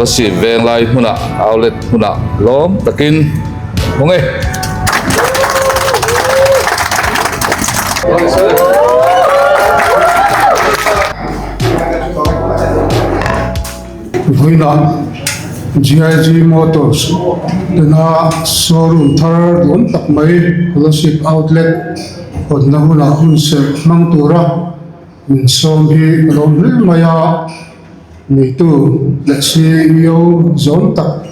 Kolasib Venglai hmunah outlet hmunah lawm takin hmang e. Vawiinah GIG Motors tena showroom thar duhawm tak mai Kolasib outlet hawnna hunah hun serh hmang tura min sawm hi ka lawm hle mai a. Neitu leh CEO zawm tak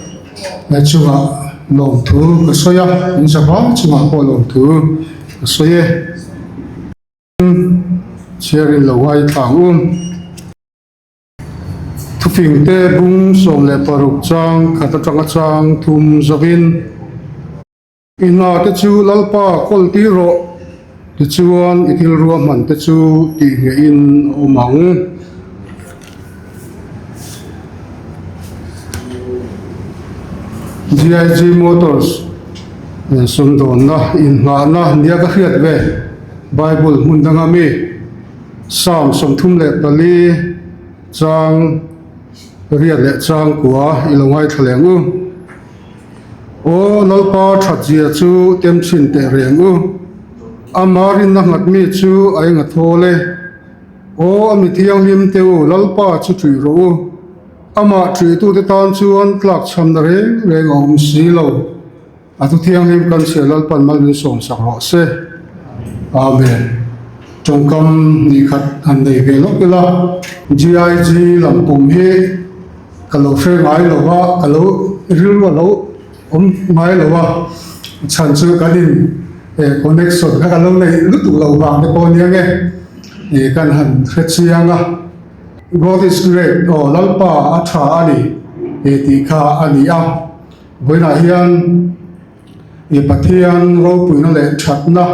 leh chungah lawmthu ka sawi a, in zavai chungah pawh lawmthu ka sawi e. Chhiarin lo ngaithla ang u. Thufingte bung 16 chang khat atanga chang thum zawin. I hna te chu Lalpa kawl tir rawh, tichuan i thil ruahman te chu tih ngeihin a awm ang. GIG Motors sumdawnna inngahna nia ka hriat ve Bible hmun danga mi Psalm 34 chang riat leh chang kua i lo ngaithla leh ang u. Aw Lalpa thatzia chu tem chhin teh reng u. Ama rinna nghat mi chu a eng a thawl e. Aw a mi thianghlim te u Lalpa chu ṭih rawh u. Amah ṭihtute tan chuan tlak chhamna reng reng a awm si lo. A thu thianghlim kan chhiah Lalpan mal min sawm sak rawh se. Amen. Tawngkam ni khat han nei ve lawk ila. GIG lam pum hi. Ka lo hre ngai lo a, ka lo rilru a lo awm ngai lo a, chhan chu kan in connection kha ka lo neih lutuk loh vang te pawh ania nge ih kan han hre chiang a, God is great aw Lalpa a tha a ni ih tih kha a ni a, vawiinah hian ih Pathian ropuina leh thatna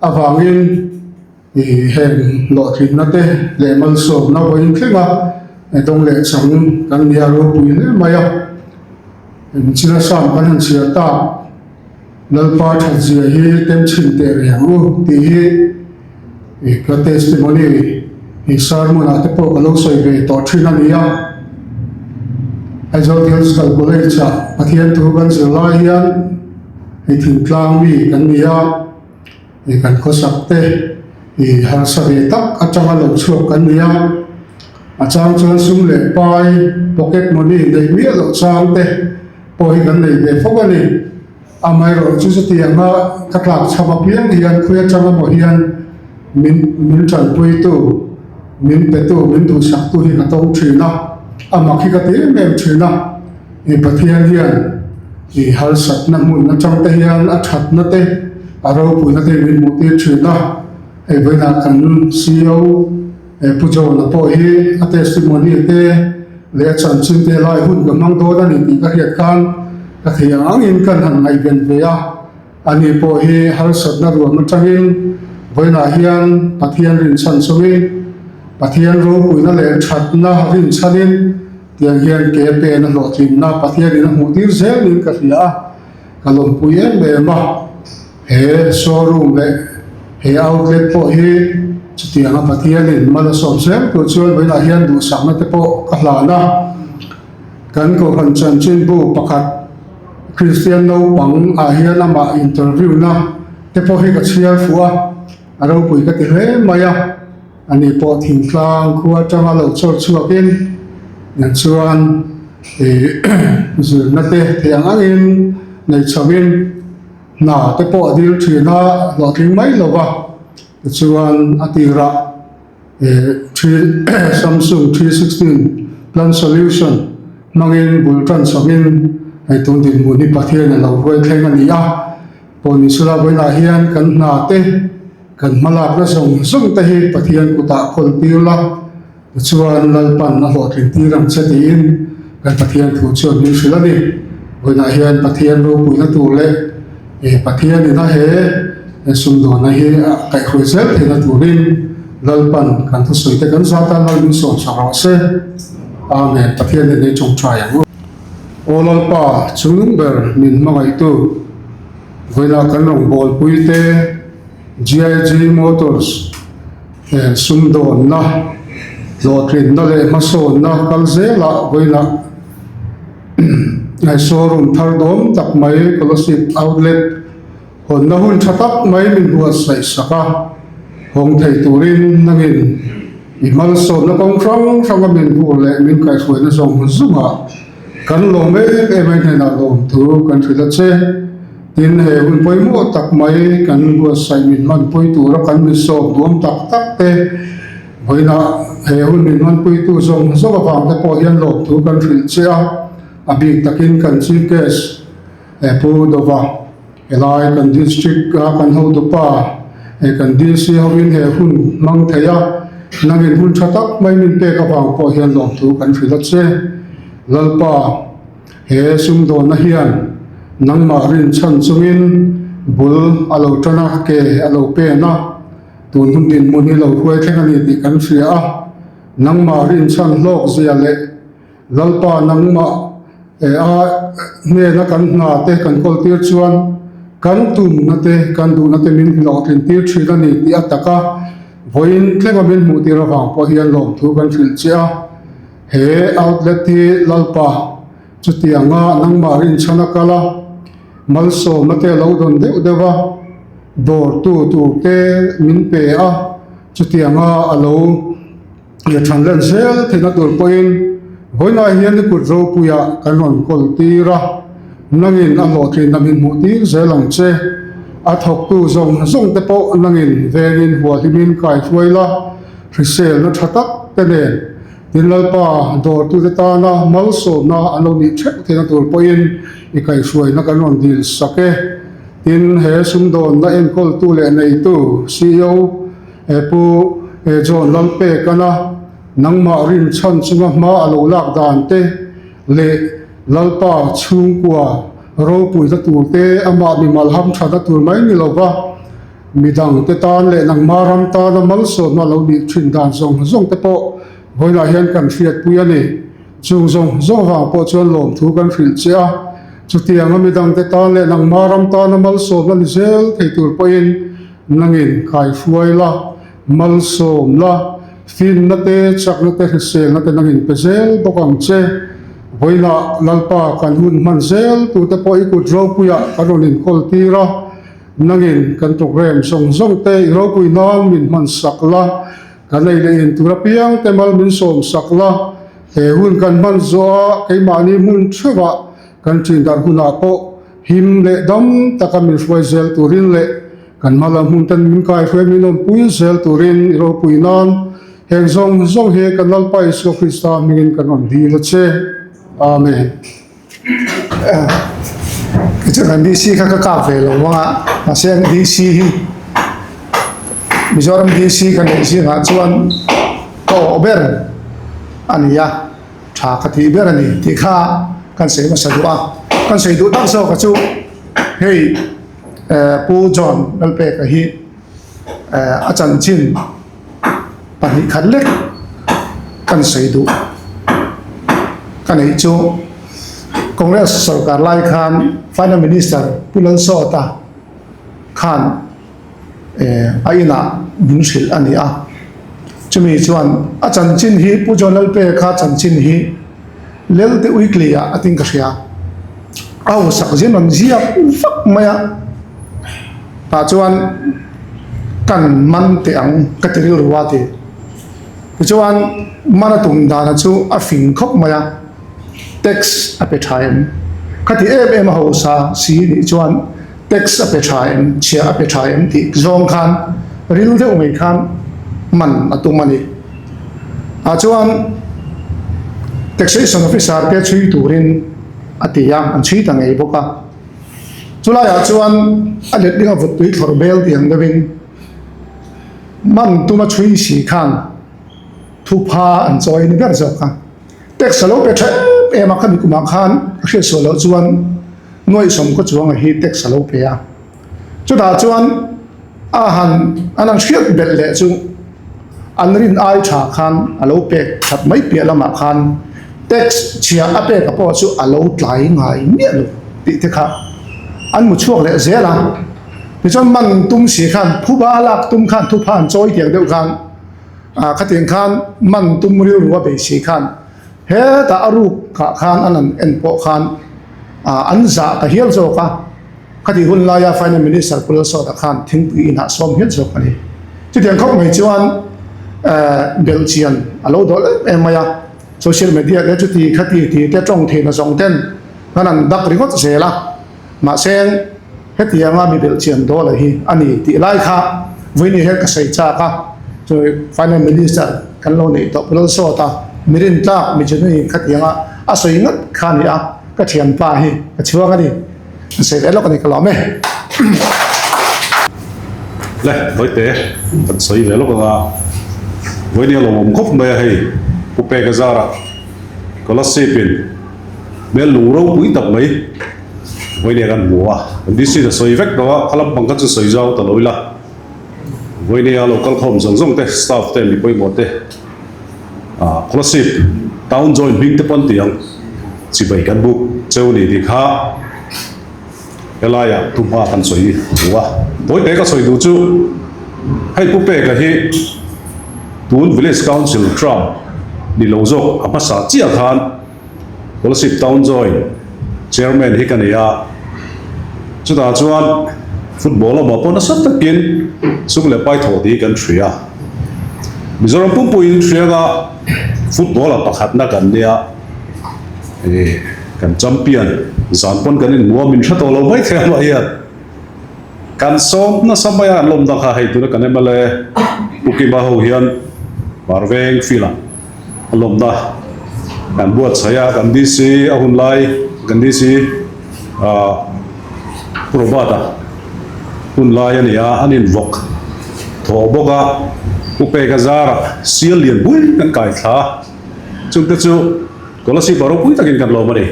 avangin. I heng hlawhtlinna te leh malsawmna vawiin thlenga dawng leh chang kan nia ropui hle mai a. Engchina sam kan han chhiar tak Lalpa thatzia hi tem chhin teh rih ang u tih hi i ka testimony i sermon ah te pawh ka lo sawi ve tawh thin a ni a. Aizawl Theological College ah Pathian thu kan zir lai hian i thingtlang mi kan ni a. I kan khawsak te i harsa ve tak atanga lo chhuak kan ni a, a chang chuan sum leh pai, pocket money, neih miah loh chang te pawh hi kan nei ve fawk a ni. Amaherawh chu chutianga ka tlak chham apiang hian khawi atang emaw hian min min tanpuitu, min petu, min duhsaktu hi ka tawng thin a, a mak hi ka ti em em thin a. I Pathian hian i harsatna hmun atang te hian a thatna te, a ropuina te min hmuh tir thin a. Hei vawiinah kan CEO Pu John-a pawh hi a testimony te leh a chanchin te lai hun ka hmang dawn a ni tih ka hriat khan ka thei ang angin kan han ngaihven ve a. Ani pawh hi harsatna ruam atangin vawiinah hian Pathian rinchhan chungin, Pathian ropuina leh thatna rinchhanin tiang hian ke pen a hlawhtlinna Pathianin a hmuh tir zel niin ka hria a, ka lawmpui em em a. He showroom leh he outlet pawh hi chutianga Pathianin mal a sawm zel tur chuan vawiinah hian duhsakna te pawh ka hlan a. Kan Kohhran chanchinbu pakhat Kristian naupang ah hian amah interview na te pawh hi ka chhiar fuh a, a ropui ka ti hle mai a, ani pawh thingtlang khua atanga lo chawr chhuak in nen chuan ih zirna te theih ang angin nei chho in hna te pawh a dil thin a, hlawhtling mai lo va, tichuan a tirah. Samsung 316 Plan Solution hmangin bul tan chhoin hei tun dinhmun hi Pathian a lo hruai thleng a ni a. Pawhnisula vawiinah hian kan hna te, kan hmalakna zawng zawng te hi Pathian kutah khawl tir la, tichuan Lalpan a hlawhtlin tir ang che tiin kan Pathian thu chuan min hrilh a ni. Vawiinah hian Pathian ropuina tur leh Pathianin a he sumdawnna hi a kaihhruai zel theihna turin Lalpan kan thusawi te kan zat a, Lal min sawm sak rawh se. Amen. Pathian nen ei tawngtai ang u. Aw Lalpa, chungnung ber min hmangaihtu, vawiinah kan rawngbawlpui te, GIG Motors sumdawnna, hlawhtlinna leh hmasawnna kal zelah vawiinah. Showroom thar dawm tak mai Kolasib outlet hawnna hun tha tak mai min buatsaih sak a, hawng thei turin nangin i hmalsawmna kawng hrang hranga min hmuh leh min kaihhruaina zawng zawngah kan lawm em em a hnenah lawmthu kan hrilh a che. Tin, he hun pawimawh tak mai kan buatsaih min hmanpui tura kan min sawm nuam tak tak te, vawiinah he hun min hmanpuitu zawng zawng avang te pawh hian lawmthu kan hrilh che a, a bik takin kan Chief Guest Pu Dova, helai kan District a kan hotupa kan DC hovin he hun hmang thei a, nangin hun tha tak mai min pek avang pawh hian lawmthu kan hrilh a che. Lalpa. He sumdawnna hian nangmah rinchhan chungin bul a lo tan a, ke a lo pen a, tun hun dinhmun hi lo hruai thleng a ni tih kan hria a. Nangmah rinchhan hlawk zia leh Lalpa nangmah a hnena kan hna te kan kawl tir chuan kan tumna te, kan duhna te min hlawhtlin tir thin a ni tih a taka vawiin thlenga min hmuh tir avang pawh hian lawmthu kan hrilh che a. He outlet hi Lalpa chutianga nangmah rinchhan a kal a, malsawmna te a lo dawn deuh deuh a, dawrtu tur te min pe a, chutianga a lo than len zel theihna tur pawhin vawiinah hian i kut ropuiah kan rawn kawl tir a, nangin a hlawhtlinna min hmuh tir zel ang che. A thawktu zawng zawng te pawh nangin vengin hualhimin kaihruai la, hriselna tha tak te nen Tin Lalpa dawrtute tana malsawmna an lo nih theuh theihna tur pawhin i kaihhruaina kan rawn dil sak e. Tin, he sumdawnna enkawltu leh neitu ceo Pu John Lalpekana nangmah rinchhan chunga hma a lo lak dan te leh Lalpa chhungkua ropuina tur te amah mimal hamthatna tur mai ni lova, Midang te tan leh nangma ram tana malsawmna lo nih thin dan zawng zawng te pawh vawilah hian kan hriatpui a ni. Chung zawng zawng vang pawh chuan lawmthu kan hrilh che a, chutianga midang te tan leh nangma ram tana malsawmna ni zel thei tur pawhin nangin kaihruai la, malsawm la, finna te, chakna te, hriselna te nangin pe zel bawk ang che. Vawilah Lalpa kan hun hman zel turte pawh i kut ropuiah kan rawn inkawl tir a. Nangin kan programme zawng zawng te i ropui nan min hman sak la, kan ei leh in tur apiang te mal min sawm sak la, he hun kan hman zawh a keimahni hmun theuhah kan ṭin darh hunah pawh him leh dam taka min hruai zel turin leh kan hma lam hmun ten min kaihruai min awmpui zel turin i ropui nan heng zawng zawng hi kan Lalpa Isua Krista hmingin kan rawn dil a che. Amen. Tichuan kan DC kha ka kap ve lo vang a, mahse an DC hi Mizoram DC ka neih zingah chuan ka awh ber a ni a, tha ka tih ber a ni tih kha kan sawi hmasa duh a. Kan sawi duh tak zawk a chu hei Pu John Lalpeka hi a chanchin pahnih khat lek kan sawi duh ka neih chu Congress sorkar lai khan Finance Minister Pu Lalsawta khan a inah min hrilh a ni a, chumi chuan a chanchin hi Pu John Lalpeka chanchin hi Lelte Weekly ah a tin ka hria. A hausak zin rawn ziak vak mai a, tah chuan kan man teh ang ka ti rilru a ti. Tichuan man a tum dana chu a fing khawp mai a, tax a pe tha em? Ka ti em em a hausa si nih chuan tax a pe tha em, chhia a pe tha em tih zawng khan ril deuh mai khan man a tum a ni. Tah chuan taxation officer te chhui turin a ti a, an chhui ta ngei bawk a. Chulaiah chuan a letlinga vawttui thlawrh bel tih ang deuhin man tuma chhui si khan thupha an chawi ni ber zawk a. Tax a lo pe tha em em a, khami kumah khan a hriatsual loh chuan nuaihsawm khaw chuanga hi tax a lo pe a. Chutah chuan a han an han hriat belh leh chu an rin ai tha khan a lo pek that mai piah lamah khan tax chhia a pek a pawh chu a lo tlai ngai miah lo tih te kha an mu chhuak leh zel a. Tichuan man tum si khan phuba a lak tum khan thupha an chawi tiang deuh khan ah khatiang khan man tum rilru a bei si khan. Hetah a ruk ah khan an han en pawh khan an zah ta hial zawk a, khatih hun laia Finance Minister Pu Lalsawta khan thingpui inah sawm hial zawk a ni. Chutiang khawp mai chuan belhchian a lo dawl em em mai a, social media te chuti khati ti te tawng theihna zawng ten kan han dak ringawt zel a. Mahse, hetianga mi belhchian dawl a hi a ni tih lai kha vawiin hian ka sawi chak a, chu Finance Minister kan lo neih tawh Pu Lalsawta mi rintlak mi genuine khatianga a sawi ngat kha a ni a, ka thianpa hi ka chhuang a ni. An sawi ve lawk a ni ka lawm e. Le, Vawite, kan sawi ve lawk anga vawiin hi a lawmawm khawp mai a hei, Pu Peka zara Kolasib-in Hmel lung ropui tak mai vawinia kan hmu a, kan DC a sawi vek tawh a, kha lampang kha chu sawi zau ta lo ila, vawinia lo kal khawm zawng zawng te, staff te, mi pawimawh te, ah Kolasib town joint hming te pawn tih ang chibai kan buk cheu ni tih kha helaiah thuhma kan sawi duh a. Vawi te ka sawi duh chu hei Pu Peka hi tun Village Council term ni lo zawk a hmasa chiah khan Kolasib Town Joint Chairman hi ka nei a, chutah chuan football lamah pawh nasa takin sum leh pai thawh tih kan hria. Mizoram pumpuiin hrianga football-a pakhatna kan nia, kan champion zan pawn kan inhmu a, min hre tawh lo mai thei a mah hian kan sawm nasa mai a, an lawmna kha hei tuna kan mla Pu Kima ho hian Parveng field-ah a lawmna kan buatsaih a, kan DC a hun lai kan DC ah Pu Robert-a hun lai a ni a, an invawk thawh bawk a, Pu Peka zarah sial lian pui kan kai thla a, chungte chu Kolasib a ropui takin kan lawm a ni.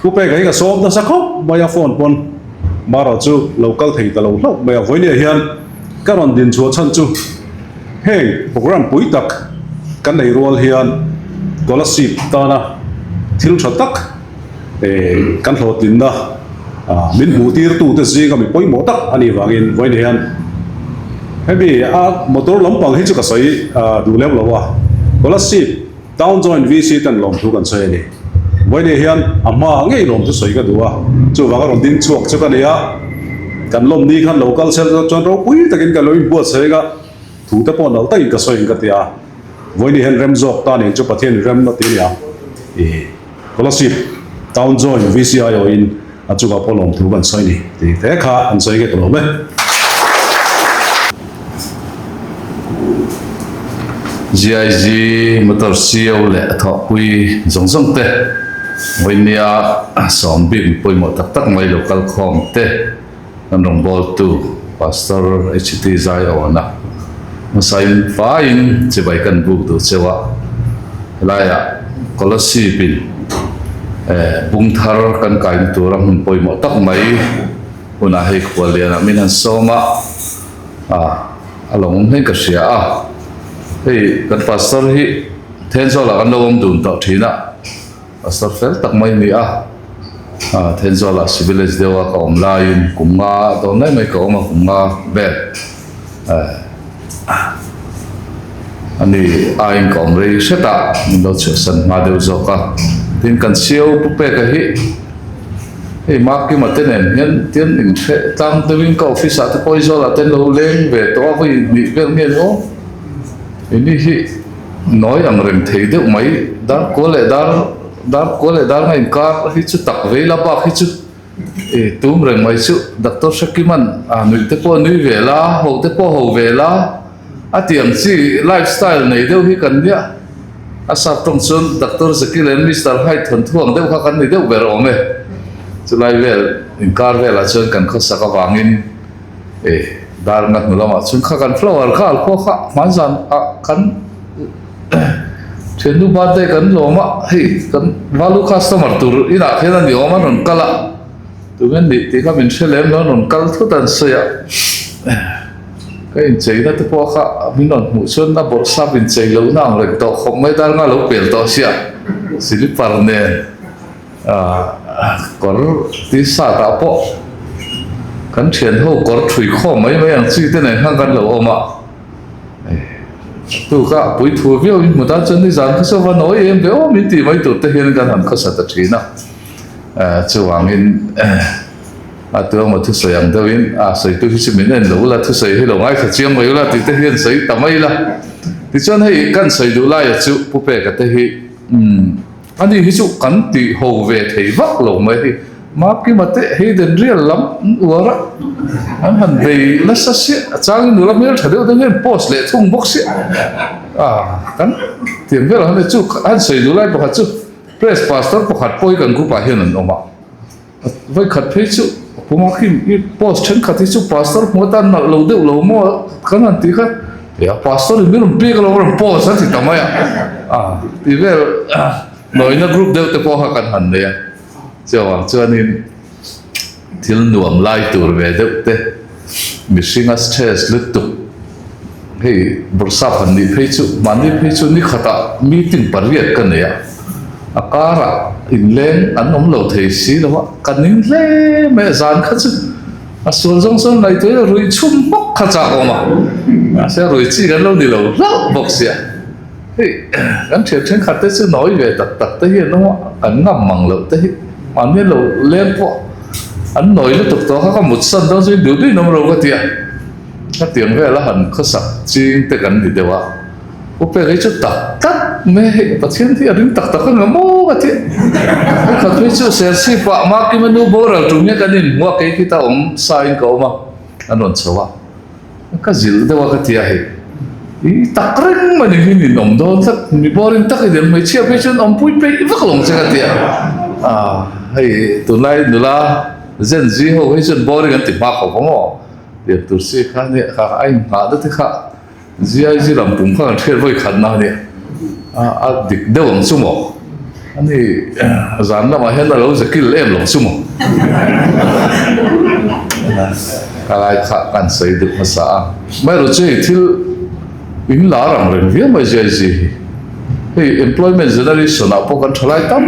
Pu Peka hi ka sawm nasa khawp mai a, phone pawn Mara chu lo kal thei ta lo hlauh mai a, vawinia hian ka rawn din chhuah chhan chu heng program pui tak kan nei rual hian Kolasib tana thil tha tak kan hlawhtlinna min hmuh tir tute zinga mi pawimawh tak a nih vangin vawinia hian hemi a motor lampang hi chu ka sawi duh lem lo a, Kolasib Town Joint VC ten lawmthu kan sawi a ni. Vawiin hian a hma ngei lawmthu sawi ka duh a, chuvang a rawn ding chhuak chu ka ni a, kan lawm ni khan lo kal sel chuan ropui takin ka lo inbuatsaih a, thu te pawh nalh takin ka sawi ang ka ti a, vawiin hian rem zawk ta nen chu Pathian rem a ti a ni ang. Ih Kolasib Town Joint VC aiawhin a chungah pawh lawmthu kan sawi ni tih te kha an sawi nge ta lo mai. GIG motor CEO leh a thawhpui zawng zawng te vawinia sawm bik mi pawimawh tak tak mai lo kal khawm te kan rawngbawltu Pastor HT Zaiawna hmasain faiin chibai kan buk duh cheu a, helaiah Kolasib in bung thar kan kaina tura hmun pawimawh tak mai hunah hei khuallianah min han sawm a. A lo awm hlein ka hria a, hei kan pastor hi Thenzawl-ah kan lo awm dun tawh thin a, pastor fel tak mai a ni a, Thenzawl-ah civil age deuha ka awm laiin kum nga dawn mai mai ka awm a, kum nga vel a ni aiin ka awm rei hret a, min lo chhuahsan hma deuh zawk a, tin kan sio Pu Peka hi. Hei Makima te nen hian tian inhreh tlang deuhin ka office ah te pawh Aizawl ah te an lo leng ve tawh a vawi hnih vel nge ni aw ini hi nawi ang reng thei deuh mai dar kual leh dar dar kual leh dar nga inkar hi chu tak vei la bak hi chu ih tum reng mai chu Doctor Hrekiman a nuih te pawh a nui ve la ho te pawh a ho ve la a ti ang chi life style nei deuh hi kan nia. A sap tawng chuan Doctor Jekyll and Mister Hyde thawnthu ang deuh kha kan ni deuh ber awm e. Chulai vel inkar velah chuan kan khawsak avangin eh dar nga hnu lamah chuan kha kan flower kha al pawh kha hmanzan ah kan thiannu birthday kan lawm a, hei kan value customer tur inah khian a ni awm a rawn kal a, tunge nih tih kha min hre lem lo a rawn kal thut a an sawi a. Ka incheina te pawh kha min rawn hmuh chuan a bawrhsap inchei lohna ang reng tawh khawp mai dar nga lo pel tawh sia slipper nen ah kawr t-shirt ah pawh kan thian ho kawr thui khawm mai mai ang chi te nen khan kan lo awm a. Tuka pui thu viau in hmu tan chuan nizan kha chu va nawi em ve aw min tih mai tur te hian kan han khawsa ta thin a. Chuvangin a tuangmaw thusawi ang deuhin a sawitu hi chu min en lo ula, thusawi hi lo ngaithla chiang mai ula tih te hian sawi ta mai ila. Tichuan hei kan sawi duh laia chu Pu Peka te hi umm Ani hi chu kan tih ho ve thei vak lo mai hi. Makima te Hayden rial lam an uar a, an han bei nasa siah a changin nula hmel tha deuh deuh hian post leh thung bawk siah a, kan tiang vel ang chu an sawi duh lai pakhat chu press pastor pakhat pawh hi kan group ah hian an awm a. Vawi khat phei chu Pu Makim i post thenkhat hi chu pastor hmu atan nalh lo deuh lo maw kan han tih kha e a pastor in min rawn pek alo rawn post a ti ta mai a a ti vel nawina group deuh te pawh kha kan han nei a chuvang chuanin thil nuam lai tur ve deuh te mihringa stress lutuk Hei Bawrhsap han nih phei chu mahni phei chu ni khatah meeting pariat ka nei a, a karah inleng an awm lo thei si lo a, ka ning hle mai a, zan kha chu a sual zawng chuan ngaihtuah ila ruih chhum hmawk kha chak awm a, mahse a ruih chi kan lo ni lo hlauh bawk sia. Hei kan thian thenkhat te chu nawi ve tak tak te hi an awm a, kan ngam mang loh te hi mahni an lo leng pawh an nawi lutuk tawh kha ka mutsan dawn chu in duh duhin awm lo ka ti a. Hetiang vela han khawsak ching te kan ni deuh a, U Pek hi chu tak tak mai hei Pathian hi a ring tak tak ang maw ka ti. Hei khat phei chu Serchhip ah Makima nu boral tum hian kan inhmu a, kei khita awm sa in ka awm a, an rawn chho a, ka zilh deuh a ka ti a hei i tak reng mai ni hi nin awm dawn tlat, mi boring tak i ni ang hmeichhia phei chuan awmpui peih vak lo ang che ka ti a, hei tunlai nula Gen Z ho hi chuan boring an ti hma khawp ang aw. Tiang tur si kha nia kha a inghah na te kha GIG lam pum kha kan hriat vawi khat na ania a dik deuh ang chu maw ani zan lamah hian a lo ze kil em lo chu maw ka lai kha kan sawi duh hmasa a amaherawh chu hei thil in lar ang reng viau mai GIG hi hei employment generation ah pawh kan thalai tam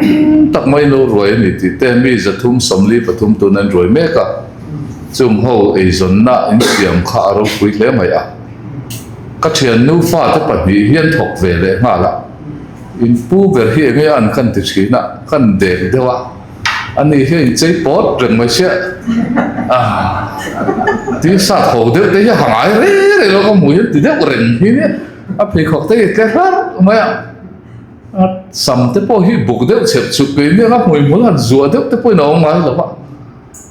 tak mai lo ruai a ni tih te mi 373 tun an ruai mek a. Chung ho eizawnna insiam kha a ropui hle mai a, ka thiannu fate pahnih hian thawk ve leh nghal a, in pu ber hi enge an kan ti thin a, kan dek deuh a, ani hi a inchei pawt reng mai sia, ah ti sat ho deuh te hi a ha ngai rei rei lo ka hmuh hian ti deuh reng hi nia, a pheikhawk te hi a tle hlarh mai a, a sam te pawh hi buk deuh chep chuk kei nia ka hmuihmul han zuah deuh te pawhin a awm ngai lo va.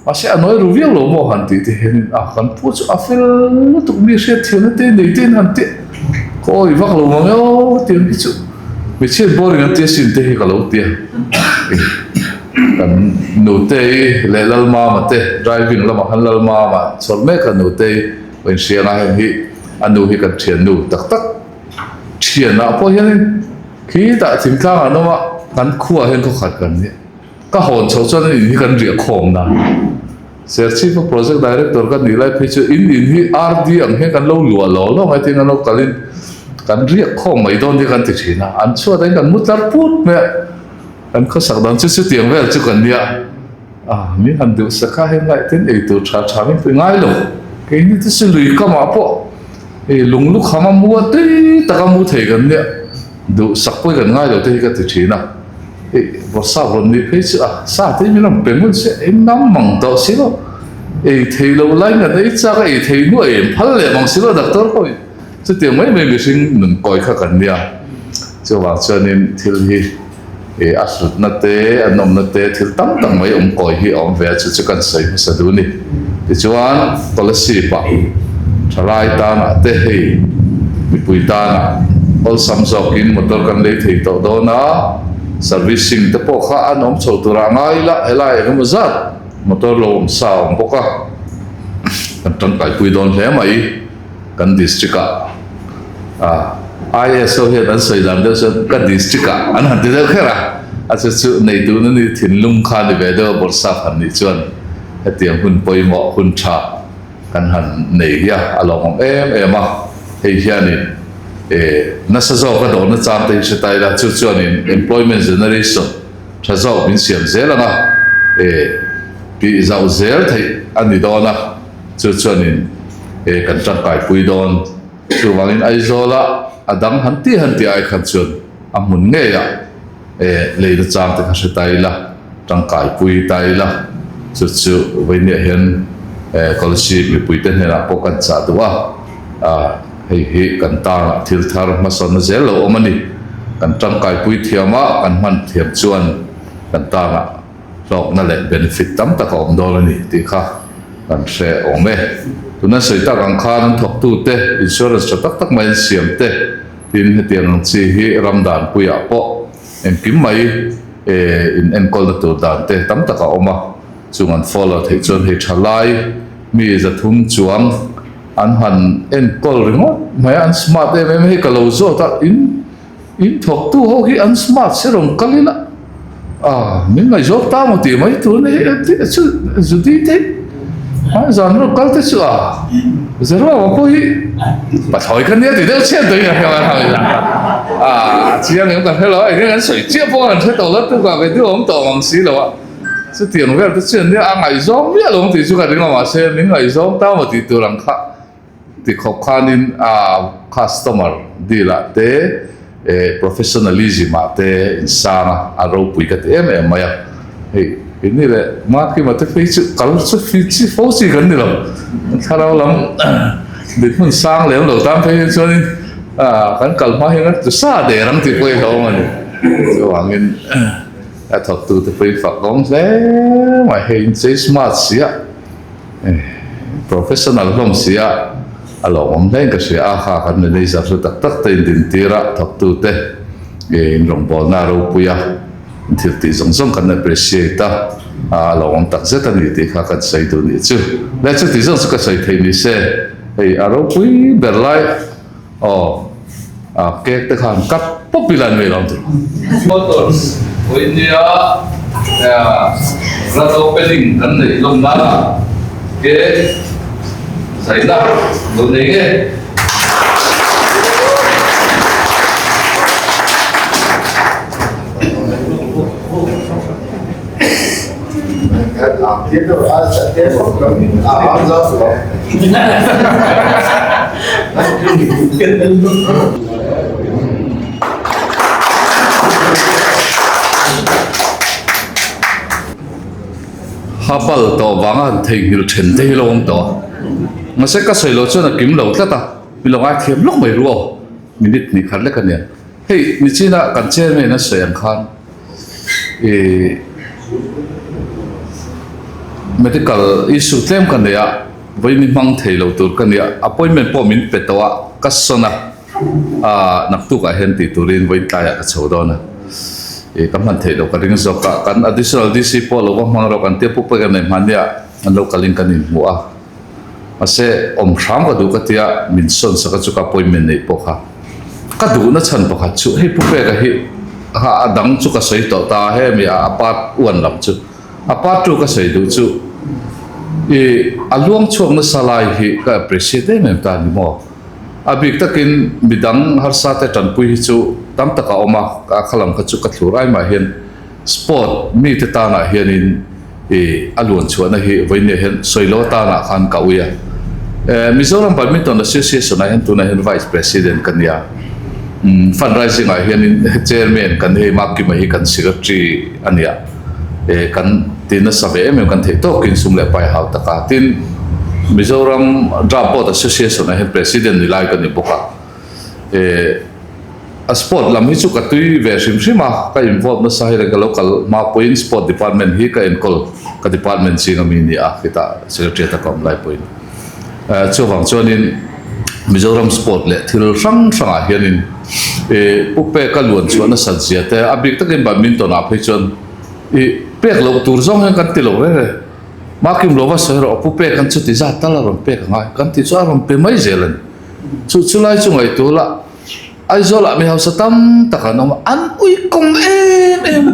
Mahse a nawi ru viau lo maw han tih te hianin a kan pu chu a fel lutuk mi hriat thiamna te nei te in han tih ka awi vak lo mang e aw tiang hi chu hmeichhiat boring an tia sin te hi ka lo tia kan nutei leh Lalmama te driving lamah khan Lalmama chhawr mek a nutei ka inhria nga heng hi a nu hi kan thian nu tak tak thianah pawh hianin khitah thingtlang an awm a kan khuaah hian khawkhat kan nia. Ka hawn chhoh chuan in hi kan riah khawm na. Serchhip a project director ka nih lai phei chu in in hi RD ang hian kan lo luah lo lo mai tiin an lo kalin kan riah khawm mai dawn hi kan ti thin a, an chhuat ah hian kan mu tlar put mai a, kan khawsak dan chu chutiang vel chu kan nia. Ah min han duh sak a heng lai ten eitur tha tha min pui ngai lo, keini te chu lui kamah pawh hei lung lukham a mu a tui taka mu thei kan nia, duhsak pawh hi kan ngai lo te hi ka ti thin a. Hei Bawrhsap rawn nih phei chu a sa te min rawn pe ngun se ei nam mang tawh si lo. Ei thei lo lai ngat ei chak a ei thei hnu a em phal leh mang si lo doctor pawhin chutiang mai mai mihring nun kawi kha kan nia. Chuvang chuanin thil hi eh a hlutna te a nawmna te thil tam tak mai awm kawi hi a awm ve a chu chu kan sawi hmasa duh a ni. Tichuan policy pah thalai tanah te hei mipui tanah awlsam zawkin motor kan lei thei tawh dawn a, servicing te pawh kha an awm chho turah ngai ila helai eng emaw zat motor lo awm sa a awm bawk a, kan tangkaipui dawn hle mai kan district ah. Ah ISO hian an sawi dan deuh chuan ka district ah an han ti deuh kher a, a chu chu nei duhna ni thinlung kha ni ve deuh a bawrhsap han nih chuan hetiang hun pawimawh hun tha kan han nei hi a a lawmawm em em a, hei hianin eh nasa zawk a dawrna chang te hi hre ta ila chu chuanin employment generation tha zawk min siam zel ang a, eh tih zauh zel theih a ni dawn a, chu chuanin eh kan tangkaipui dawn. Chuvangin Aizawla. a dang han tih han tih ai khan chuan a hmun ngeiah eh leina chang te kha hre ta ila, tangkaipui ta ila, chu chu vawinia hian eh Kolasib mipuite hnenah pawh kan chah duh a, ah hei hi kan tangah thil thar hmasawnna zel lo awm a ni. Kan tangkaipui thiam a, kan hman thiam chuan kan tangah hlawkna leh benefit tam tak a awm dawn a ni tih kha kan hre awm e. Tuna sawi tak ang khan an thawktute insurance tha tak tak mai an siam te, tin hetiang ang chi hi ram danpuiah pawh engkim mai in enkawlna tur dan te tam tak a awm a, chung an follow theih chuan hei thalai mi zathum chuang an han enkawl ringawt mai a, an smart em em a, hei ka lo zawt a in In thawktu ho hi an smart si rawn kal ila ah min ngaihzawk ta maw tih mai tur hei chu Judy te hi zan rawn kal te chu ah Zeruama pawh hi pathlawi ka nia ti deuh chian tawh in a hre ah chiang em ka hre lo a eng an sawi chiah pawh an hre tawh lo tukah ve duh awm tawh ang si lo a chutiang vel te chu an nia a ngaihzawng miah lo ang tih chu ka ring a mahse min ngaihzawng ta maw tih tur ang kha. Ti khawp khanin a customer deal ah te professionalism ah te in sang a, a ropui ka ti em em mai a. Hei keini leh Makima te phei chu kal chu fi chi fo chi kan ni lo. Thlarau lam dinhmun sang lem lo tan phei hi chuanin kan kal hma hian kan tlu sa der ang tih pawh hi hlauhawm a ni. Chuvangin a thawktu te pawh hi fakawm hle mai. Hei inchei smart si a. Professional hlawm si a, a lawmawm hlein ka hria a, kha kan manager hlu tak tak te indintir a, thawktute in rawngbawlna a ropui a, in thil tih zawng zawng kan appreciate a, a lawmawm tak zet a ni tih kha kan sawi duh nih chu. Le chuti zawng chu ka sawi theih ni se, hei a ropui ber lai. Aw, a cake te khan cut pawp ila an ngei lo ang chu. Motors vawinia grand opening kan neih lawm nana cake zaina lo nei nge. Habal tawh vanga han theihnghilh then te hi lo awm tawh a, mahse ka sawi loh chuan a kim lo tlat a, mi lo ngaithiam lawk mai ru aw, minute hnih khat lek a nia. Hei nichina kan chairman a sawi ang khan. Ih medical issue tlem ka nei a, vawiin hmang thei lo tur ka ni a, appointment pawh min pe tawh a, ka sawn a, ah naktukah hian tih turin vawiin tlaiah ka chho dawn a, ih ka hman theih loh ka ring zawk a, kan additional DC pawh lo va hmang rawh kan tia pu pawh ka nei hmania an lo kalin kan inhmuh a. Mahse, awm hram ka duh ka tia min sawn sak a chu ka appointment neih pawh kha ka duhna chhan pakhat chu hei Pu Peka hi ha a dang chu ka sawi tawh ta a hemi a part one lam chu a part two ka sawi duh chu i a luang chhuak nasa lai hi ka appreciate em em ta a ni maw? A bik takin midang harsa te tanpui hi chu tam tak a awm a ka khalam kha chu ka thlur ai mah hian Sport mite tanah hianin i a luan chhuahna hi vawinia hian Sawiloa tanah khan ka ui a. Mizoram Badminton Association ah hian tunah hian Vice President ka nia. Fundraising ah hianin Chairman kan ni hei Makima hi kan Secretary a nia. Kan ti nasa ve em em kan theih tawkin sum leh pai hau tak a. Tin, Mizoram Draft Board Association ah hian President ni lai ka ni bawk a. A sport lam hi chu ka tui ve hrim hrim a, ka involve nasa hi ka lo kal hma pawhin sport department hi ka enkawl ka department ching ami ni a khitah secretary ata ka awm lai pawhin. Chuvang chuanin Mizoram sport leh thil hrang hrangah hianin ih pu peka luan chhuah nasat zia te a bik takin badminton ah phei chuan ih pek loh tur zawng hian kan ti lo reng reng. Makim lova sawi rawh pu pek an chuti zat tal a rawn pek angai kan tih chu a rawn pe mai zel a ni. Chu chulai chu ngaihtuah la. Aizawlah mi hausa tam tak an awm a, an uikawm em em a,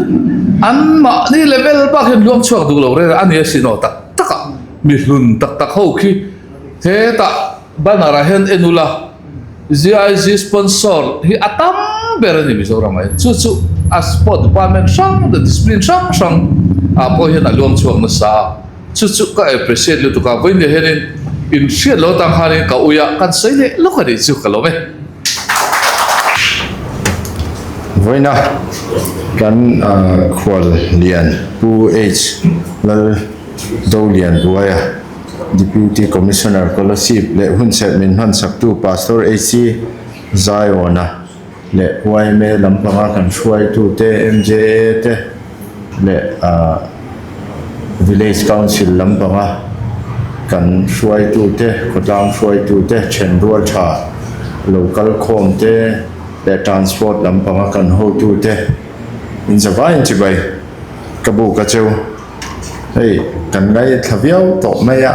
an mahni level bak hian luang chhuak duh lo reng a ni asin aw tak tak a, mi hlun tak tak ho khi hetah banner ah hian en ula GIG sponsor hi a tam ber a ni Mizoram ah hian, chu chu a sport department hrang leh discipline hrang hrang ah pawh hian a luang chhuak nasa a. Chu chu ka appreciate lutuk a, vawiin hianin in hriat lo atang khanin ka ui a, kan sawi leh lawk a nih chu ka lawm e. Vawiina kan khual lian Pu H Lal Dolian Buaia, Deputy Commissioner Kolasib leh hunserh min hmansaktu Pastor HC Zaiawna leh yma lampanga kan hruaitute MJA te leh Village Council lampanga kan hruaitute, khawtlang hruaitute, thenrual tha lo kal khawm te leh Transport lampanga kan hotute inzavaiin chibai ka buk a cheu. Hei kan ngaithla viau tawh mai a,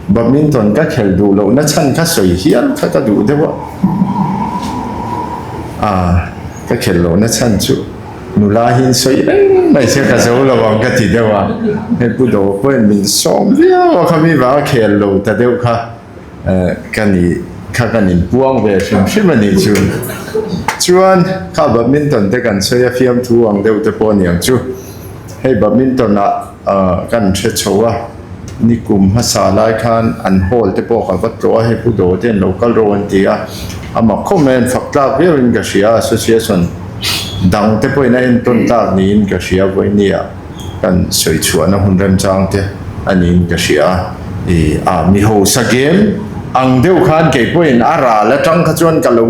badminton ka khelh duh lohna chhan kha sawi hial kha ka duh deuh a, ah ka khelh lohna chhan chu nula hi in sawi reng mai che ka zo lo ang ka ti deuh a, hei Pu Dawh pawhin min sawm viau a khami vanga khel lo ta deuh kha ka ni kha kan inpuang ve hrim hrim a nih chu. Chuan kha badminton te kan sawi a fiamthu ang deuh te pawh a ni ang chu. Hei badminton ah kan hre chho a, nikum hmasa lai khan an hall te pawh ka va tlawh a, hei Pu Dawh te an lo kal rawh an ti a, a mak khawp mai an fak tlak viau in ka hria, association dang te pawhin a entawn tlak niin ka hria vawinia kan sawi chhuahna hun remchang te a niin ka hria a, ih a mi hausa game ang deuh khan kei pawhin a ral atang kha chuan ka lo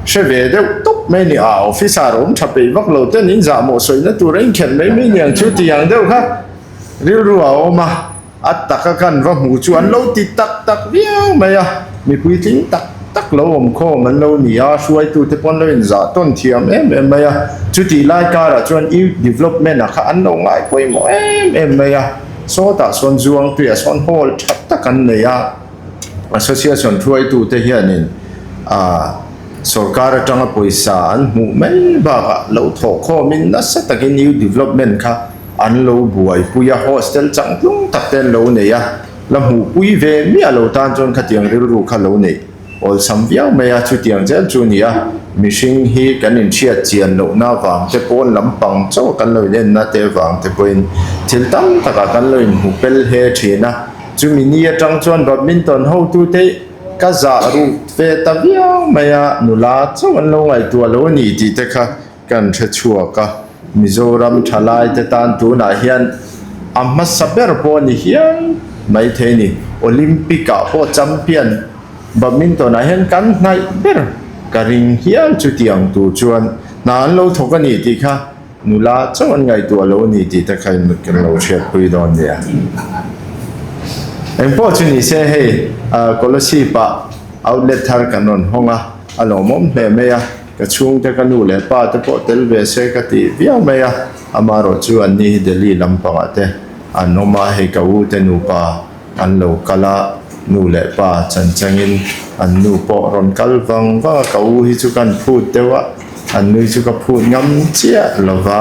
Hre ve deuh tawp mai ni a, officer awm tha peih vak lo ten in zahmawh sawina tur a inkhelh mai mai niang chu tih ang deuh kha rilru a awm a, a taka kan va hmuh chu an lo ti tak tak viau mai a, mipui tling tak tak lo awm khawm an lo ni a, hruaitute pawh an lo inzah tawn thiam em em mai a, chutih lai karah chuan youth development ah kha an lo ngai pawimawh em em mai a, sawtah sawn Zuangtuiah sawn hall tha tak an nei a. Association hruaitute hianin sorkar atanga pawisa an hmuh mai bakah lo thawhkhawmin nasa takin youth development kha an lo buaipui a, hostel changtlung tak te an lo nei a, la hmuhpui ve miah lo tan chuan khatiang rilru kha lo neih awlsam viau mai a, chutiang zel chu a ni a, mihring hi kan inhriat chian lohna avang te pawn lampang chauh kan lo inenna te avang te pawhin thil tam takah kan lo inhmu pel hle thin a. Chumi ni atang chuan badminton hotute ka zah ruh ve ta viau mai a, nula chauh an lo ngaihtuah lo a ni tih te kha kan hre chhuak a. Mizoram thalai te tan tunah hian a hmasa ber pawh a ni hial maithei a ni. Olympic ah pawh champion badminton ah hian kan hnaih ber ka ring hial chutiang tur chuan hna an lo thawk a ni tih kha Nula chauh an ngaihtuah lo a ni tih te kha in kan lo hriatpui dawn nia. Engpawh chu ni se hei Kolasib ah outlet thar kan rawn hawng a, a lawmawm hle mai a, ka chhungte ka nu leh pa te pawh tel ve se ka ti viau mai a, amaherawh chu an ni hi Delhi lampangah te an awm a, hei ka u te nupa An lo kal a, nu leh pa chan changin an nu pawh rawn kal vang vang a, ka u hi chu kan phut deuh a, an nui chu ka phut ngam chiah lo va,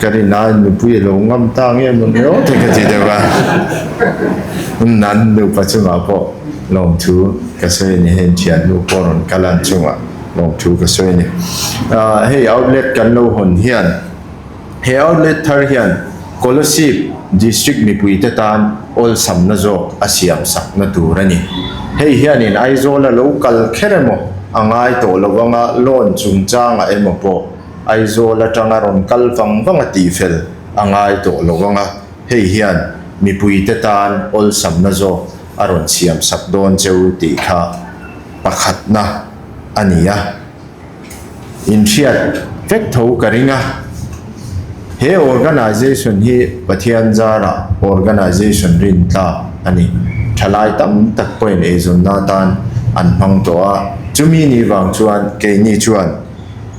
ka rin a nupui a lo ngam ta nge maw ni aw te ka ti deuh a, an nupa chungah pawh lawmthu ka sawi a ni, hei thiannu pawh rawn kal a an chungah lawmthu ka sawi a ni. Hei outlet kan lo hawn hian. He outlet thar hian Kolasib District mipuite tan awlsamna zawk a siam sakna tur a ni. Hei hianin Aizawl a lo kal kher emaw a ngai tawh lo anga loan chungchangah emaw pawh Aizawl atanga rawn kal vang vang a tihfel a ngai tawh lo anga hei hian mipuite tan awlsamna zawk a rawn siam sak dawn cheu tih kha pakhatna a ni a. Inhriat vek tho ka ring a, he organisation hi Pathian zara organisation rin tlak a ni. Thalai tam tak pawhin eizawnna atan an hmang tawh a, chumi ni vang chuan keini chuan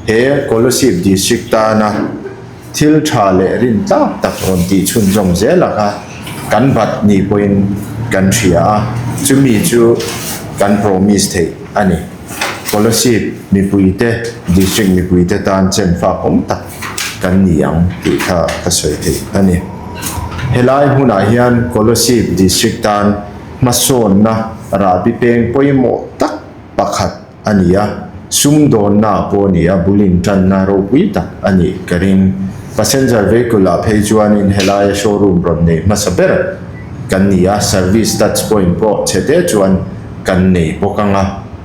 he Kolasib District tana Thil tha leh rin tlak tak rawn tih chhunzawm zel a kha kan bat ni pawhin kan hria a, chumi chu kan promise theih a ni. Kolasib mipuite, district mipuite tan chen fak awm tak kan ni ang tih kha ka sawi theih a ni. Helai hmunah hian Kolasib district tan hmasawnna rahbi peng pawimawh tak pakhat a ni a, sumdawnna pawh a ni a, bul intanna ropui tak a nih ka ring. Passenger vehicle ah phei chuanin helaia showroom rawn nei hmasa ber kan ni a, service touch point pawh chhe te chuan kan nei bawk ang a.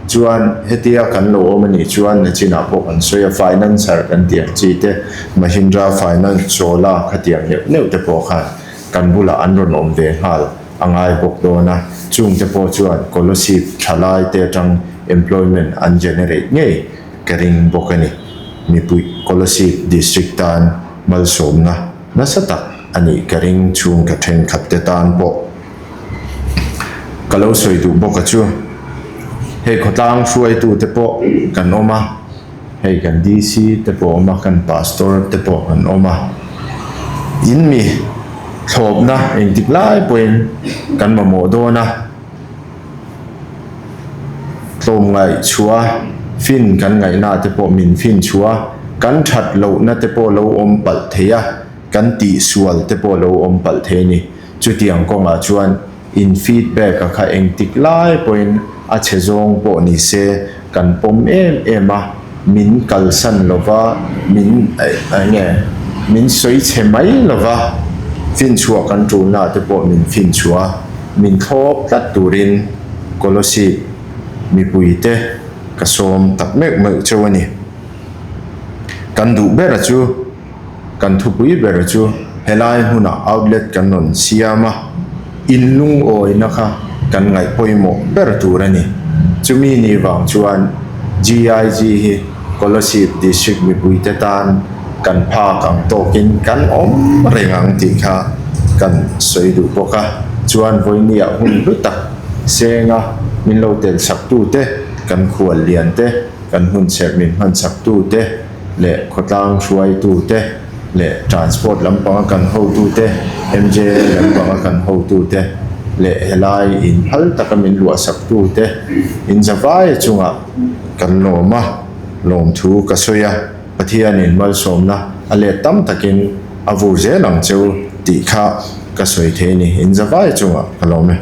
Chuan hetia kan lo awm a nih chuan nachinah pawh kan sawi a, financer kan tih ang chi te, Mahindra Finance, Chola khatiang neuh neuh te pawh khan kan bulah an rawn awm ve nghal a ngai bawk dawn a, chungte pawh chuan Kolasib thalai te atang employment an generate ngei ka ring bawk a ni. Mipui Kolasib District tan malsawmna nasa tak a nih ka ring chhungka thenkhat te tan pawh ka lo sawi duh bawk a chu. Hei khawtlang hruaitu te pawh kan awm a, hei kan DC te pawh awm a, kan Pastor te pawh kan awm a. In mi thlawpna engtik lai pawhin kan mamawh dawn a. Tlawmngaih chhuah a, fin kan ngaihna te pawh min fin chhuah a, kan that lohna te pawh lo awm palh thei a, kan tihsual te pawh lo awm palh thei a ni. Chutiang kawngah chuan in feedback a kha engtik lai pawhin a chhe zawng pawh ni se kan pawm em em a, min kalsan lova, min eng nge min sawi chhe mai lova, finchhuah kan tulna te pawh min finchhuah a, min thlawp tlat turin Kolasib mipuite ka sawm tak meuh meuh cheu a ni. Kan duh ber a chu. Kan thupui ber chu helai hmunah outlet kan rawn siam a, in lungawina kha kan ngaih pawimawh ber tur a ni. Chumi ni vang chuan GIG hi Kolasib District mipuite tan kan phak ang tawkin kan awm reng ang tih kha kan sawi duh bawk a. Chuan vawinia hun hlu tak senga min lo tel saktute, kan khual lian te, kan hun chherh min hman saktute, leh khawtlang hruaitute leh transport lampanga kan hotute, MJA lampanga kan hotute leh helai in phal taka min luahsaktute in zavai chungah kan lawm a, lawmthu ka sawi a, Pathianin malsawmna a let tam takin a vur zel ang cheu tih kha ka sawi thei a ni, in zavai chungah ka lawm e.